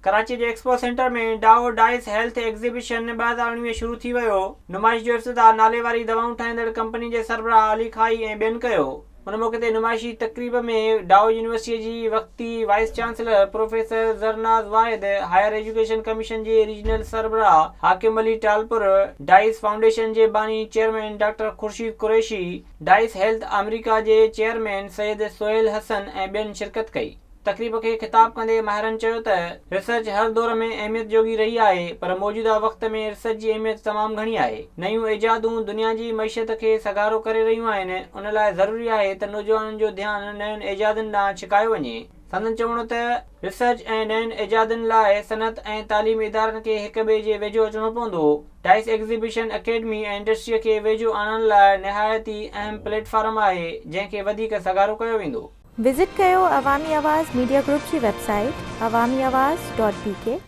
ڪراچي جي expo centre ۾ Dow Dice health exhibition 2019 شروع ٿي ويو. نمائش جو افتتاح ناليواري دوائون ٺاهيندڙ ڪمپني جي سربراهه علي خائي ۽ ٻين ڪيو. ان موقعي تي نمائشي تقريب ۾ ڊائو يونيورسٽيء جي وقتي vice chancellor professor Zarnaz Wahid, higher education commission جي ريجنل سربراهه حاڪم علي ٽالپر، ڊائس فائونڊيشن جي باني chairman doctor Khurshid Qureshi, Dice health آمريڪا جي چيئرمين سيد سهيل حسن ۽ ٻين شرڪت ڪئي. تقريب کي خطاب ڪندي ماهرن چيو ته ريسرچ هر دور ۾ اهميت جوڳي رهي آهي پر موجوده وقت ۾ ريسرچ جي اهميت تمام گهڻي آهي، نيون ايجادون دنيا جي معيشت کي سگهارو ڪري رهيون آهن، ان لاء ضروري آهي ته نوجوانن جو ڌيان نين ايجادن ڏانهن ڇڪايو وڃي. سندن چوڻ هو ته ريسرچ ۽ نين ايجادن لاء صنعت ۽ تعليمي ادارن کي هڪ ٻئي جي ويجهو اچڻو پوندو، ڊائس ايگزيبيشن اڪيڊمي ۽ انڊسٽريء کي ويجهو آڻڻ لاء نهايت ئي اهم پليٽ فارم آهي، جنهن کي وڌيڪ سگهارو ڪيو ويندو. وزٽ ڪيو عوامي آواز ميڊيا گروپ جي website Awami Awaz dot B K.